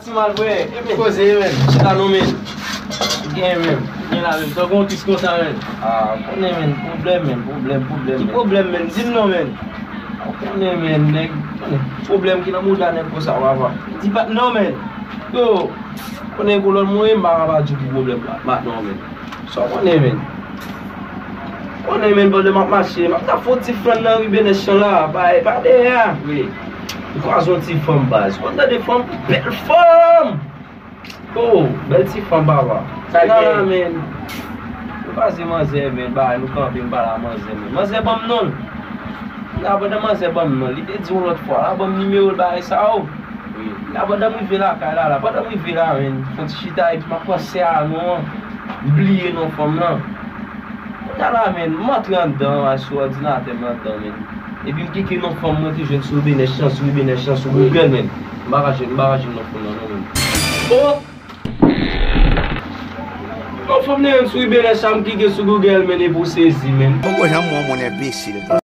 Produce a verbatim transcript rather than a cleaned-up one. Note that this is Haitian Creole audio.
Ti mal vre. Koze, men. Chita non, men. Gen, men. Gen la, men. Tankou yon kis konsa, men. Ah, konnen, men. Pwoblèm, men. Pwoblèm, pwoblèm. Ki pwoblèm, men? Di m non, men. Konnen, men, nèg. Konnen. Pwoblèm ki nan mouda nèg konsa, papa. Di pa non, men. Yo, konnen kolòn mwen, m pa ka pa di w ki pwoblèm la. Pa non, men. Sa w konnen, men. Konnen, men, pandan m ap mache, m ap ta fè yon ti flann nan ri Benèch lan la, bay, pa dèyè a. Wi. M kwaze yon ti fanm, baz. Konn tande fanm, bèl fanm! Oh, bèl ti fanm, papa. Sa gen la, men. M kwaze manzè, men, bay, nou kanpe, m pale a manzè, men. Manzè ban m non l. La, pandan manzè ban m non l, li te di yon lòt fwa, la, ban m nimewo l, bagay sa yo. Wi. La, pandan m rive lakay la, la, pandan m rive la, men, fon ti chita, epi m ap panse a non an. M bliye non fanm lan. Kounye a la, men, m antre anndan, asou òdinatè m anndan, men. Epi m klike non fanm mwen te jwenn sou Benèch lan, sou Benèch lan, sou Google, men. M pa ka jwenn, m pa ka jwenn non fanm nan, non, men. Oh! Non fanm nan jwenn sou Benèch la, m klike sou Google, men, epi w sezi, men. Poko janm wè yon moun enbesil.